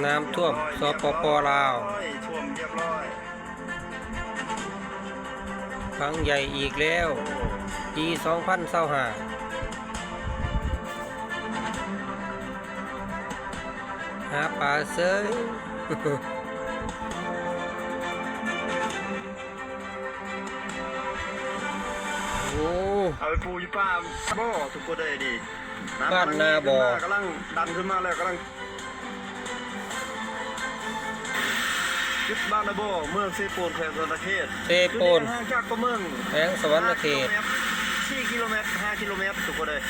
ນ້ຳຖ້ວມ ສປປ ລາວ ຖ້ວມຮຽບຮ້ອຍ ຄັ້ງໃຫຍ່ອີກແລ້ວ ປີສອງພັນຊາວຫ້າ ຫາປາເສີຍ. ໂອ້ ເອົາໄປປູຢູ່ປ່າບໍ່ ທຸກຄົນເອີຍນີ້ ບ້ານນາບໍ່ ນ້ຳກຳລັງຂຶ້ນມາ ກຳລັງດັນຂຶ້ນມາແລ້ວ ກຳລັງ ຈຸດບ້ານນາບໍ່ ເມືອງເຊໂປນ ແຂວງສະຫວັນນະເຂດ ເຊໂປນ ຢູ່ຫ່າງຈາກຕົວເມືອງ ແຂວງສະຫວັນນະເຂດ ຫ້າກິໂລແມັດ ສີ່ກິໂລແມັດ ຫ້າກິໂລແມັດ ທຸກຄົນເອີຍ.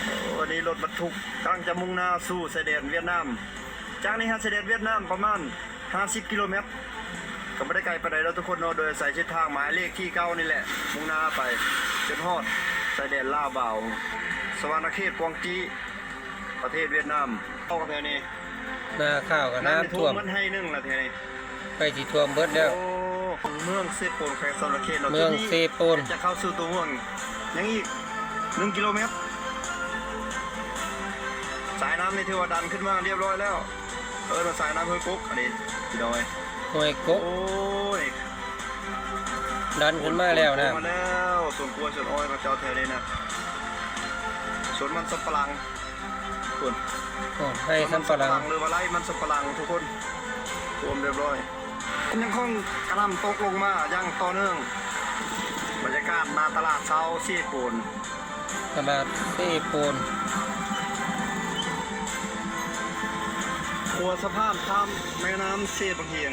ໂອ້ ອັນນີ້ລົດບັນທຸກກຳລັງຈະມຸ່ງໜ້າສູ່ຊາຍແດນຫວຽດນາມ ຈາກນີ້ຫາຊາຍແດນຫວຽດນາມປະມານ ຫ້າສິບກິໂລແມັດ ກໍບໍ່ໄດ້ໄກປານໃດດອກທຸກຄົນເນາະ ໂດຍອາໄສເສັ້ນທາງໝາຍເລກທີເກົ້ານີ້ແຫຼະ ມຸ່ງໜ້າໄປຈົນຮອດຊາຍແດນລາວບາວ ສະຫວັນນະເຂດ ກວາງຈີ ປະເທດຫວຽດນາມ. ອອກແຖວນີ້ ນາຂ້າວກໍນ້ຳຖ້ວມ ມັນໄຮ່ໜຶ່ງລະແຖວນີ້ ໃກ້ຊິຖ້ວມເບິດແລ້ວ. ໂອ້ ເມືອງເຊໂປນ ແຂວງສະຫວັນນະເຂດເນາະ ເມືອງເຊໂປນ ຈະເຂົ້າສູ່ຕົວເມືອງ ຍັງອີກໜຶ່ງກິໂລແມັດ. ສາຍນ້ຳນີ້ຖືວ່າດັນຂຶ້ນມາຮຽບຮ້ອຍແລ້ວ ເອີ້ນວ່າສາຍນ້ຳຫ້ວຍກົກ ອັນນີ້ພີ່ນ້ອງເອີຍ ຫ້ວຍກົກ ໂອ້ຍ ດັນຂຶ້ນມາແລ້ວນະ ມາແລ້ວ. ສວນກ້ວຍສວນອ້ອຍຂອງເຈົ້າແຖວນີ້ນະ ສວນມັນສຳປະຫຼັງ ພຸ້ນ ໂອ້ ໄຮ່ສຳປະຫຼັງ ມັນສຳປະຫຼັງ ຫຼືວ່າໄຮ່ມັນສຳປະຫຼັງທຸກຄົນ ຖ້ວມຮຽບຮ້ອຍ. ຍັງຄົງກະໜ່ຳຕົກລົງມາຢ່າງຕໍ່ເນື່ອງ. ບັນຍາກາດໜ້າຕະຫຼາດເຊົ້າເຊໂປນ ຕະຫຼາດເຊໂປນ ຂົວສະພານຂ້າມແມ່ນ້ຳເຊບັງຫຽງ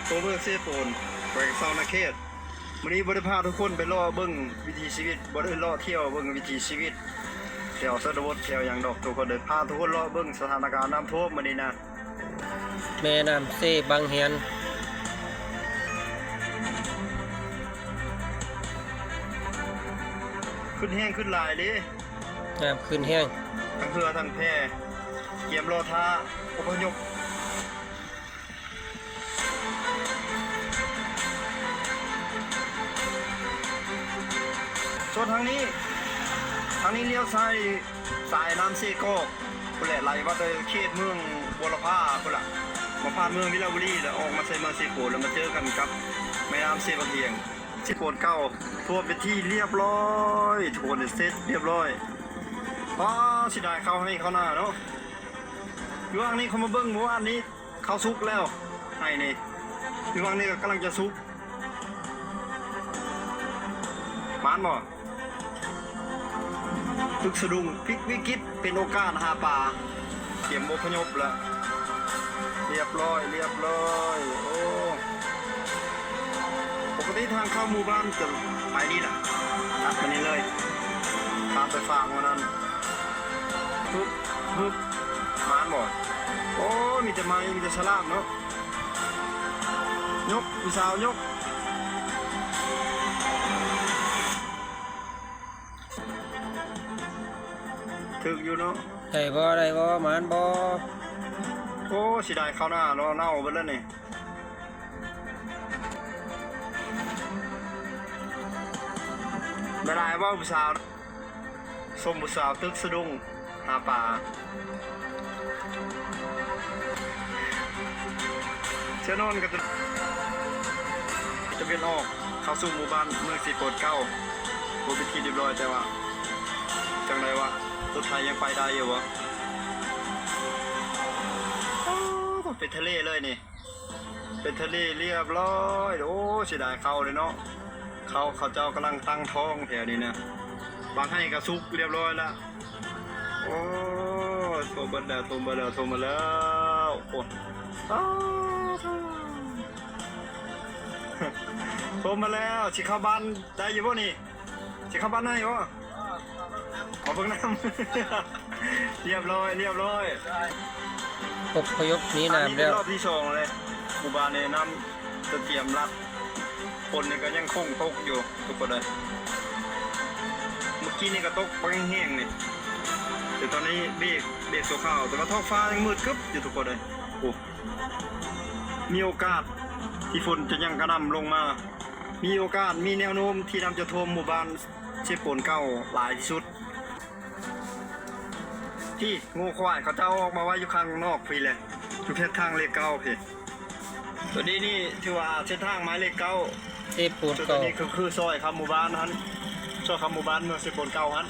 ຕົວເມືອງເຊໂປນ ແຂວງສະຫວັນນະເຂດ. ມື້ນີ້ບໍ່ໄດ້ພາທຸກຄົນໄປເລາະເບິ່ງວິຖີຊີວິດ ບໍ່ໄດ້ເລາະທ່ຽວເບິ່ງວິຖີຊີວິດແຖວຊົນນະບົດແຖວຫຍັງດອກທຸກຄົນເດີ ພາທຸກຄົນເລາະເບິ່ງສະຖານະການນ້ຳຖ້ວມມື້ນີ້ນະ. ແມ່ນ້ຳເຊບັງຫຽງ ຂຶ້ນແຮງຂຶ້ນຫຼາຍເດ້ ນ້ຳຂຶ້ນແຮງ ທັງເຮືອທັງແພ ກຽມລໍຖ້າອົບພະຍົບ. ສ່ວນທາງນີ້ ທາງນີ້ລ້ຽວຊ້າຍ ສາຍນ້ຳເຊກອກ ພຸ້ນແຫຼະ ໄຫຼມາແຕ່ເຂດເມືອງບົວລະພາພຸ້ນລະ ມາຜ່ານເມືອງວິລະບູລີ ແລ້ວອອກມາໃສ່ເມືອງເຊໂປນ ແລ້ວມາເຈີກັນກັບແມ່ນ້ຳເຊບັງຫຽງ ເຊໂປນເກົ່າ ຖ້ວມເປັນທີ່ລຽບຮ້ອຍ ທຸກຄົນ ເສັດລຽບຮ້ອຍ. ປ້າ ເສຍດາຍເຂົ້າໄຮ່ເຂົ້ານາເນາະ ຢູ່ຫວ່າງນີ້ ເຂົາມາເບິ່ງມື້ວານນີ້ ເຂົ້າສຸກແລ້ວ ໄຮ່ນີ້ ຢູ່ຫວ່າງນີ້ກໍກຳລັງຈະສຸກ ໝານບໍ່? ຕຶກສະດຸ້ງ ພິກວິກິດເປັນໂອກາດຫາປາ ກຽມອົບພະຍົບລະ ລຽບຮ້ອຍ ລຽບຮ້ອຍ. ໂອ້ ປົກກະຕິທາງເຂົ້າໝູ່ບ້ານຈະໄປນີ້ລະ ຕັດໄປນີ້ເລີຍ ຂ້າມໄປຟາກໝ່ອງນັ້ນ ຮຶບ ຮຶບ ໝານບໍ່? ໂອ້ ມີແຕ່ໄມ້ ມີແຕ່ສະຫຼາມເນາະ. ຍົກ ຜູ້ສາວຍົກ ຖືກຢູ່ເນາະ. ໄດ້ບໍ່ ໄດ້ບໍ່ ໝານບໍ່? ໂອ້ ເສຍດາຍເຂົ້ານາເນາະ ເນົ່າເບິດແລ້ວນີ້. ບາຍບາຍ ເວົ້າຜູ້ສາວ ຊົມຜູ້ສາວຕຶກສະດຸ້ງຫາປາ. ເທື່ອນອນກໍຈະ ຕາເວັນອອກ ເຂົ້າສູ່ໝູ່ບ້ານເມືອງເຊໂປນເກົ່າ ບໍ່ເປັນທີ່ລຽບຮ້ອຍ ແຕ່ວ່າ ຈັ່ງໃດວະ ລົດໄຖຍັງໄປໄດ້ຢູ່ບໍ່? ໂອ້ ເປັນທະເລເລີຍນີ້. ເປັນທະເລລຽບຮ້ອຍ. ໂອ້ ເສຍດາຍເຂົ້າເດ້ເນາະ ເຂົ້າເຂົາເຈົ້າກຳລັງຕັ້ງທ້ອງແຖວນີ້ນະ. ບາງໄຮ່ກໍສຸກລຽບຮ້ອຍລະ. ໂອ້ ຖ້ວມເບິດແລ້ວ ຖ້ວມເບິດແລ້ວ ຖ້ວມມາແລ້ວ. ໂອ້ ອ້າ ຖ້ວມມາແລ້ວ. ຊິເຂົ້າບ້ານໄດ້ຢູ່ບໍ່ນີ້? ຊິເຂົ້າບ້ານໃນບໍ່? ຂໍເບິ່ງນຳ. ລຽບຮ້ອຍ ລຽບຮ້ອຍ. ອົບພະຍົບໜີນ້ຳແລ້ວ. ອັນນີ້ເປັນຮອບທີສອງເລີຍ. ໝູ່ບ້ານນີ້ນ້ຳຈະຕຽມລັດ. ຝົນນີ້ກໍຍັງຄົງຕົກຢູ່ທຸກຄົນເອີຍ. ເມື່ອກີ້ນີ້ກໍຕົກບັກແຮງໆນີ້. ແຕ່ຕອນນີ້ເບກ ເບກຊົ່ວຄາວ. ແຕ່ວ່າທ້ອງຟ້າຍັງມືດກຶບຢູ່ທຸກຄົນເອີຍ. ໂອ້ ມີໂອກາດທີ່ຝົນຈະຍັງກະໜ່ຳລົງມາ. ມີໂອກາດ ມີແນວໂນ້ມທີ່ນ້ຳຈະຖ້ວມໝູ່ບ້ານເຊໂປນເກົ່າຫຼາຍທີ່ສຸດ. ພີ້ ງົວຄວາຍເຂົາເຈົ້າອອກມາໄວ້ຢູ່ຂ້າງນອກພີ້ແຫຼະ. ຢູ່ເຂດທາງເລກເກົ້າພີ້. ໂຕນີ້ນີ້ຖືວ່າເສັ້ນທາງໝາຍເລກເກົ້າ ເຊໂປນ ສ່ວນໂຕ ເກົ່າ ນີ້ກໍຄືຊອຍເຂົ້າໝູ່ບ້ານຫັ້ນ ຊອຍເຂົ້າໝູ່ບ້ານເມືອງເຊໂປນເກົ່າຫັ້ນ.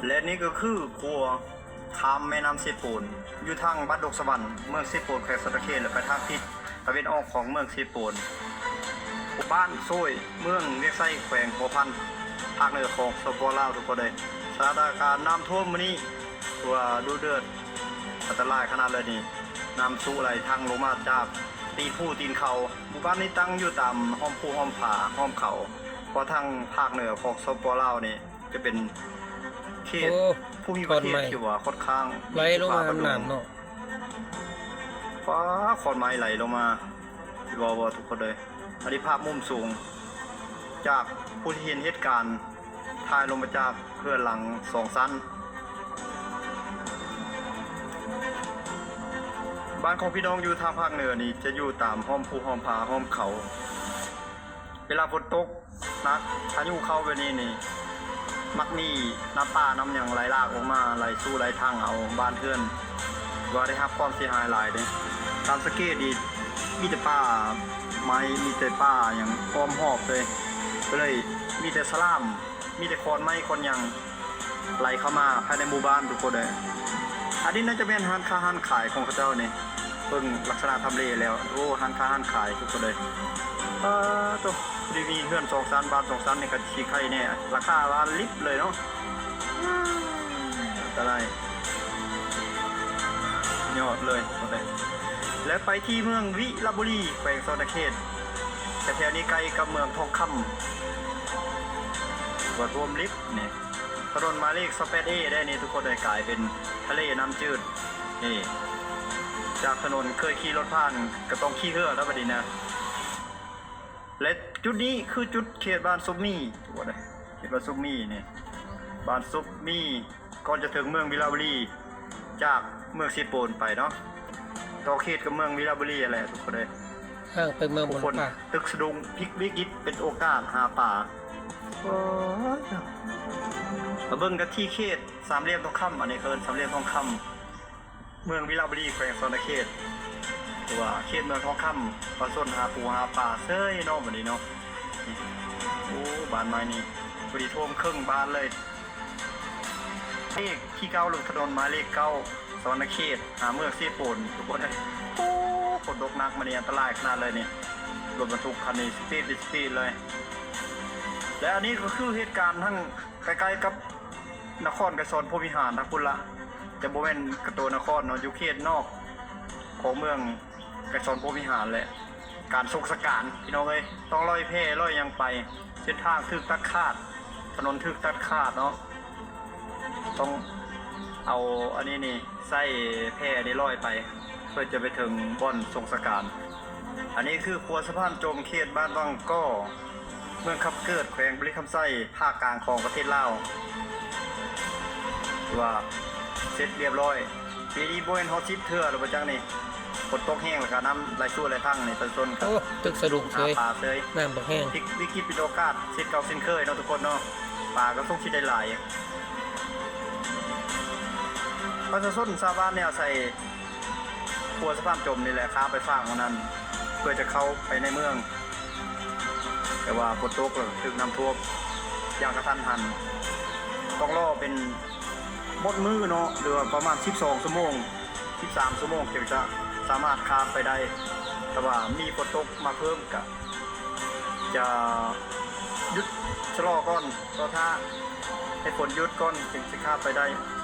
ແລະນີ້ກໍຄືຂົວຂ້າມແມ່ນ້ຳເຊໂປນ ຢູ່ທາງບ້ານດົງສະຫວັນ ເມືອງເຊໂປນ ແຂວງສະຫວັນນະເຂດ ແລະໄປທາງທິດຕາເວັນອອກຂອງເມືອງເຊໂປນ. ບ້ານໂຊຍ ເມືອງວຽງໄຊ ແຂວງຫົວພັນ ພາກເໜືອຂອງ ສປປ ລາວ ທຸກຄົນເອີຍ. ສະຖານະການນ້ຳຖ້ວມມື້ນີ້ຖືວ່າດຸເດືອດ ອັນຕະລາຍຂະໜາດເລີຍນີ້. ນ້ຳຊຸໄຫຼທັ່ງລົງມາຈາກຕີນພູຕີນເຂົາ. ໝູ່ບ້ານນີ້ຕັ້ງຢູ່ຕາມຫ້ອມພູຫ້ອມຜາ ຫ້ອມເຂົາ ເພາະທາງພາກເໜືອຂອງ ສປປ ລາວ ນີ້ຈະເປັນເຂດ ໂອ້ ພູມີປະເທດ ຂອນໄມ້ ທີ່ວ່າຂ້ອນຂ້າງ ໄຫຼລົງມານຳນ້ຳເນາະ. ຟ້າ ຂອນໄມ້ໄຫຼລົງມາ ເວົ້າບໍ່ ທຸກຄົນເອີຍ. ອັນນີ້ພາບມຸມສູງ ຈາກຜູ້ທີ່ເຫັນເຫດການ ຖ່າຍລົງມາຈາກເຮືອນຫຼັງສອງຊັ້ນ. ບ້ານຂອງພີ່ນ້ອງຢູ່ທາງພາກເໜືອນີ້ ຈະຢູ່ຕາມຫ້ອມພູ ຫ້ອມຜາ ຫ້ອມເຂົາ. ເວລາຝົນຕົກໜັກ ພາຍຸເຂົ້າແບບນີ້ນີ້ ມັກມີນ້ຳປ່ານ້ຳຫຍັງໄຫຼຫຼາກອອກມາ ໄຫຼຊຸໄຫຼທັ່ງເອົາບ້ານເຮືອນ ວ່າໄດ້ຮັບຄວາມເສຍຫາຍຫຼາຍເດ້. ຕາມສັງເກດນີ້ ມີແຕ່ປ່າໄມ້ ມີແຕ່ປ່າຫຍັງອ້ອມຮອບເລີຍ ກໍເລີຍມີແຕ່ສະຫຼາມ ມີແຕ່ຂອນໄມ້ຂອນຫຍັງໄຫຼເຂົ້າມາພາຍໃນໝູ່ບ້ານ ທຸກຄົນເອີຍ. ອັນນີ້ໜ້າຈະແມ່ນຮ້ານຄ້າຮ້ານຂາຍຂອງເຂົາເຈົ້ານີ້ ເບິ່ງລັກສະນະທຳເລແລ້ວ ໂອ້ ຮ້ານຄ້າຮ້ານຂາຍ ທຸກຄົນເອີຍ. ປາໂຕ ພໍດີມີເຮືອນສອງຊັ້ນ ບ້ານສອງຊັ້ນນີ້ກໍຊິໄຄແດ່ ຫຼັງຄາບານລິບເລີຍເນາະ. ອັນຕະລາຍຍອດເລີຍ ແລະໄປທີ່ເມືອງວິລະບູລີ ແຂວງສະຫວັນນະເຂດ ແຖວໆນີ້ໃກ້ກັບເມືອງທອງຄຳ ວ່າຖ້ວມລິບນີ້. ຖະໜົນໝາຍເລກຊາວແປດເອ ໄດ້ນີ້ ທຸກຄົນເອີຍ ກາຍເປັນທະເລນ້ຳຈືດນີ້. ຈາກຖະໜົນເຄີຍຂີ່ລົດຜ່ານ ກໍຕ້ອງຂີ່ເຮືອແລ້ວບັດນີ້ນະ. ແລະຈຸດນີ້ຄືຈຸດເຂດບ້ານສົບໝີ່ ເຂດບ້ານສົບໝີ່ນີ້ ບ້ານສົບໝີ່ ກ່ອນຈະເຖິງເມືອງວິລະບູລີ ຈາກເມືອງເຊໂປນໄປເນາະ ຕໍ່ເຂດກັບເມືອງວິລະບູລີຫັ້ນແຫຼະ ທຸກຄົນເອີຍ. ທາງໄປເມືອງ ຜູ້ຄົນ ບາລະປາ ຕຶກສະດຸ້ງ ພິກວິກິດເປັນໂອກາດຫາປາ. ໂອ້ຍ ມາເບິ່ງກັນທີ່ເຂດສາມຫຼ່ຽມທອງຄຳ ອັນນີ້ເອີ້ນສາມຫຼ່ຽມທອງຄຳ ເມືອງວິລະບູລີ ແຂວງສະຫວັນນະເຂດ ຫຼືວ່າເຂດເມືອງທອງຄຳ ປະຊາຊົນຫາປູຫາປາເສີຍເນາະ ບັດນີ້ເນາະ. ໂອ້ ບ້ານໃໝ່ນີ້ ພໍດີຖ້ວມເຄິ່ງບ້ານເລີຍ. ເລກທີເກົ້າ ຫຼືຖະໜົນໝາຍເລກເກົ້າ ສະຫວັນນະເຂດ ຫາເມືອງເຊໂປນ ທຸກຄົນເອີຍ. ໂອ້ ຝົນຕົກໜັກ ມື້ນີ້ອັນຕະລາຍຂະໜາດເລີຍນີ້ ລົດບັນທຸກຄັນນີ້ສະປີດ ສະປີດເລີຍ. ແລະອັນນີ້ກໍຄືເຫດການທາງໃກ້ໆກັບນະຄອນໄກສອນພົມວິຫານທາງພຸ້ນລະ ຈະບໍ່ແມ່ນກະໂຕນະຄອນເນາະ ຢູ່ເຂດນອກຂອງເມືອງໄກສອນພົມວິຫານແຫຼະ. ການສົ່ງສະການ ພີ່ນ້ອງເອີຍ ຕ້ອງລອຍແພລອຍຫຍັງໄປ ເສັ້ນທາງຖືກຕັດຂາດ ຖະໜົນຖືກຕັດຂາດເນາະ ຕ້ອງເອົາອັນນີ້ນີ້ ໃຊ້ແພນີ້ລອຍໄປ ເພື່ອຈະໄປເຖິງບ່ອນສົ່ງສະການ. ອັນນີ້ຄືຂົວສະພານຈົມ ເຂດບ້ານວັງກໍ ເມືອງຄຳເກີດ ແຂວງບໍລິຄຳໄຊ ພາກກາງຂອງປະເທດລາວ ຖືວ່າເສັດລຽບຮ້ອຍ. ປີນີ້ບໍ່ແມ່ນຮອດສິບເທື່ອແລ້ວບໍ່ຈັກນີ້ ຝົນຕົກແຮງ ແລ້ວກະນ້ຳໄຫຼຊຸໄຫຼທັ່ງນີ້ ປະຊາຊົນກໍ ໂອ້ ຕຶກສະດຸ້ງເສີຍ ຫາປາເສີຍ ນ້ຳບັກແຮງ ພິກວິກິດເປັນໂອກາດ ເຊັ່ນເກົ່າເຊັ່ນເຄີຍເນາະ ທຸກຄົນເນາະ. ປາກໍສົງຊິໄດ້ຫຼາຍ. ປະຊາຊົນຊາວບ້ານນີ້ອາໄສຂົວສະພານຈົມນີ້ແຫຼະ ຂ້າມໄປຟາກໝ່ອງນັ້ນ ເພື່ອຈະເຂົ້າໄປໃນເມືອງ. ແຕ່ວ່າຝົນຕົກແລ້ວຖືກນ້ຳຖ້ວມຢ່າງກະທັນຫັນ ຕ້ອງລໍເປັນໝົດມື້ເນາະ ຫຼືວ່າປະມານສິບສອງຊົ່ວໂມງ ສິບສາມຊົ່ວໂມງ ຈຶ່ງຈະສາມາດຂ້າມໄປໄດ້. ແຕ່ວ່າມີຝົນຕົກມາເພີ່ມ ກະຈະຢຸດຊະລໍກ່ອນ ລໍຖ້າໃຫ້ຝົນຢຸດກ່ອນ ຈຶ່ງຊິຂ້າມໄປໄດ້.